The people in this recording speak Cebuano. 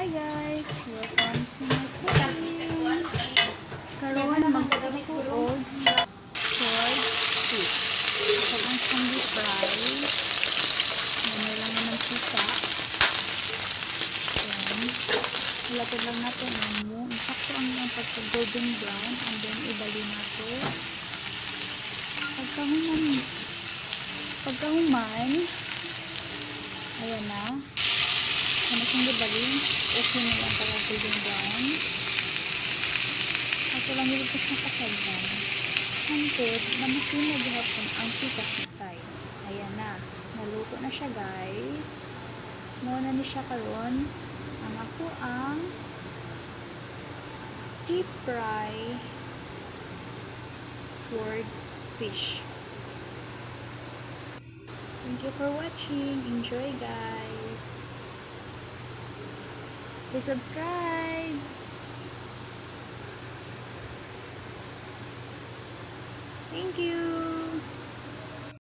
Guys! Welcome to my cooking! Karon magluto og sword fish. Ako lang siyang fry. Ganyan lang naman kita. Ayan. Ilatod lang natin ang mo. Sakto ang iyang pagka golden brown and then ibali nato. Pagkahuman, ayan na. Ano siyang gibali? Okay na lang pagka golden brown. Ato lang dili ko siyang kasagdan. Hangtod na masin na gihapon ang pikas na side. Ayan na. Naluto na siya, guys. Mao na ni siya karon ang ako ang deep fry sword fish. Thank you for watching. Enjoy, guys. Please subscribe. Thank you.